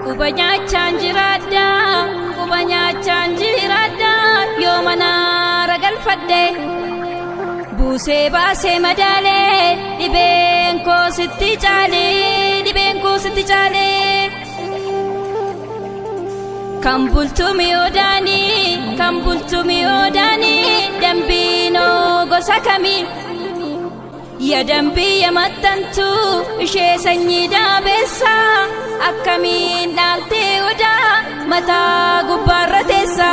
Quba nyaachaan jiraadha, quba nyaachaan jiraadha, yoo manaara galfadhe. Buusee baasee madaalee, dhibeen koo sitti caalee, dhibeen koo sitti caalee. Kan bultu mi'oodaanii, kan bultu mi'oodaanii, dambiinoo gosa kamii? Ya dambii ya maxxantu ishee sanyii daabeessa akkamiin dhaaltee odaa mataa gubbaarra teessa.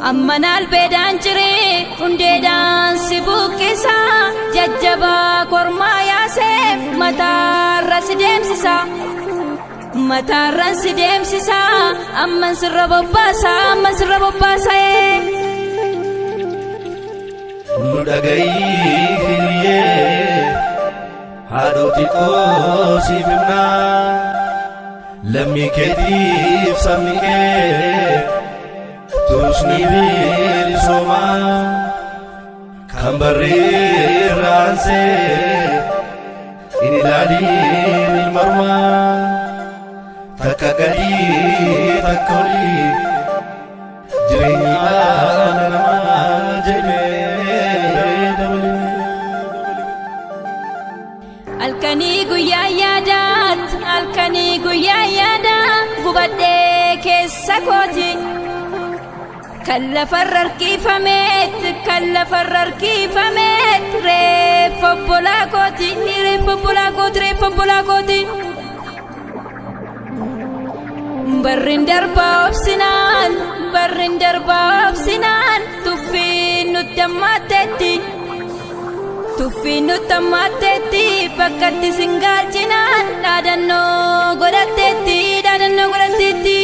Amma naalbeedhaan jiree hundeedhaan si buqqisa jajjabaa kormaa yaaseef mataarra si deemsisa. Mataarran si deemsisa amman sirra bobbaasa amman sirra bobbaasa. Nu dhagayii hiriyyee haadhoti koo siif himnaa lammii keetiif sabni kee turusni bilisoomaa kan barreerraansee in ilaaliin ilmarmaa takka gadii takka olii jireenyi dhala namaa jedhee dabalee. Halkanii guyyaa yaadaat halkanii guyyaa yaadaa gubadhee keessa kooti. Kan lafarra harkifameet kan lafarra harkifameet reeffa obbolaa kooti reeffa obbolaa kooti reeffa obbolaa kooti. Barrin darbaa obsinaan barrin darbaa obsinaan tuffiin nutti hammaatteetti. Tuffiin nutti hammaatteetti bakkatti singaalchinaan dhaadannoo godhatteetti dhaadannoo godhatteetti.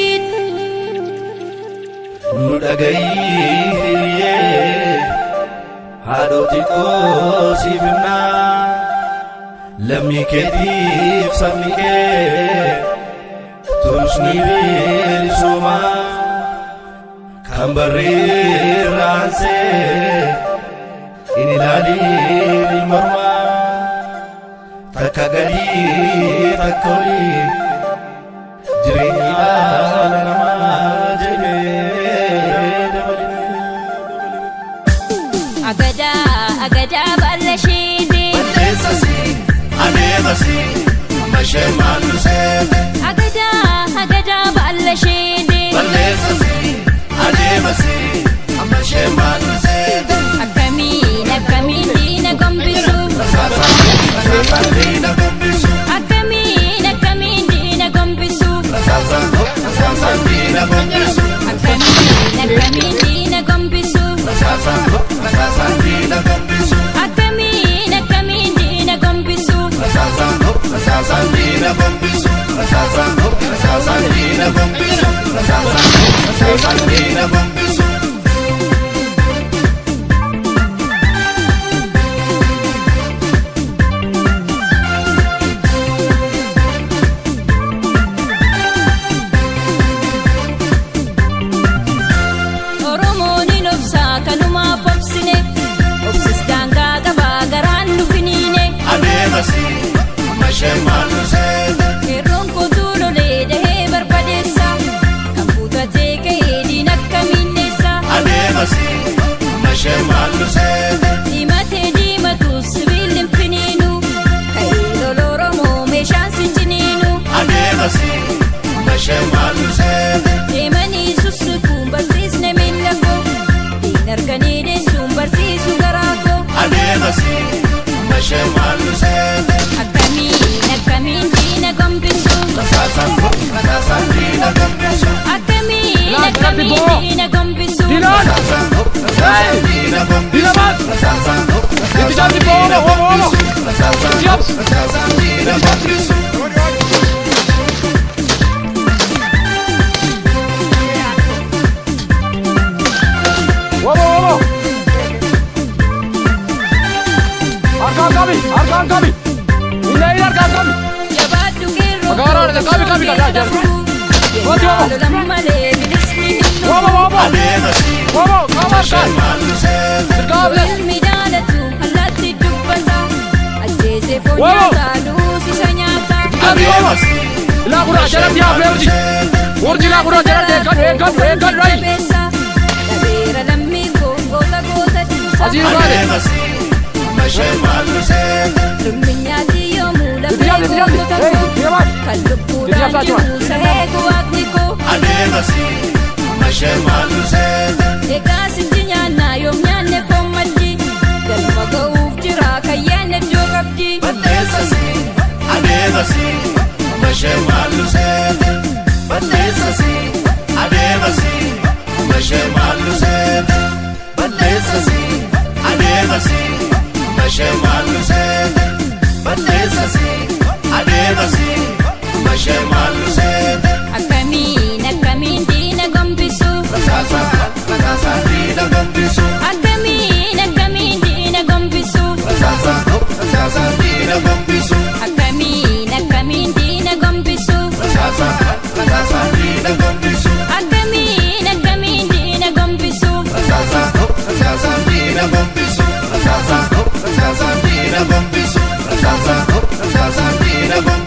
Nu dhagayii hiriyyee haadhoti koo siif himnaa lammii keetiif sabni kee turusni bilisoomaa kan barreerraansee in ilaaliin ilmarmaa takka gadii takka olii jireenyi dhala namaa jedhee dabalee. Agadaa agadaa baalla isheeti. Balleessasi adeemasi amma ishee maallu seete. Agadaa agadaa baalla isheeti. Balleessasi adeemasi amma ishee maallu seete. Akkamiin akkamiin diina gombisu. Rasaasaan diina gombisu. Akkamiin akkamiin diina gombisu. Rasaasaan diina gombisu. Akkamiin akkamiin diina gombisu. Rasaasaan diina gombisu. Akkamiin akkamiin diina gombisu. Rasaasaan diina gombisu. Rasaasaan diina gombisu. Rasaasaan diina gombisu. Oromoon hin obsaa kanumaaf obsine. Obsis daangaa qabaa garaan nu finiine. Adeemasi amma ishee maallu seete. Qeerroon kootuu lolee dahee barbadeessa. Kan kutatee ka'ee diina akkamiin dheessa. Adeemasi amma ishee maallu seete. Diimatee diimatu sibiilli hin finiinu. Ka'ee lola Oromoo meeshaan sin ciniinu. Adeemasi amma ishee maallu seete. Deemanii sussukuun barsiisne miila koo. Diina arganii deessuun barsiisu garaa koo. Adeemasi amma ishee maallu seete. Akkamiin akkamiin diina gombisu. Rasaasaan diina gombisu. Akkamiin akkamiin diina gombisu. Rasaasaan diina gombisu. Rasaasaan diina gombisu. Rasaasaan diina gombisu. Wobo wobo. Harkaan qabi, harkaan qabi. Inni inni harkaan qabi. Jabaadhu qeerroo. Maqaa qabi qabi qabi jarri. Wanti wobo. Lolan malee bilisni hin dhufu. Wobo wobo. Adeemasi Wobo qaba ishee harkaan. maallu seete. Mirgaa Ilmi jaalatu allaatti dubbata. Ajjeesa. Ilaa gurraa jalatti haafee urji. Urji ilaa gurraa jalatti eeggadhu eeggadhu eeggadhu ayi. Dhabeera lammii koo goota goota cimsa. Asii dhugaate. Adeemasi amma ishee maallusee. Lumminyaati yoomuu Itti lafee yaabdi itti yaabdi. gootota Hey, koo. deemaa. Kan lubbuudhaan jiru sahee waaqni koo. Adeemasi amma ishee maallusee. Egaa sitti nyaannaa yoom nyaanne foon maddi. Galma ga'uuf jira kan yaadne iddoo qabdi. Balleessasi adeemasi amma ishee maallusee. Balleessasi adeemasi amma ishee maallusee. Balleessasi adeemasi amma ishee maallusee. Balleessasi adeemasi amma ishee maallusee. Akkamiin akkamiin diina gombisu. Rasaasa rasaasa diina gombisu. Akkamiin akkamiin diina gombisu. Rasaasa rasaasa diina gombisu. Akkamiin akkamiin diina gombisu. Rasaasa rasaasa diina gombisu. Akkamiin akkamiin diina gombisu. Rasaasa rasaasa diina gombisu. Rasaasa rasaasa diina gombisu. Rasaasa rasaasa diina gombisu.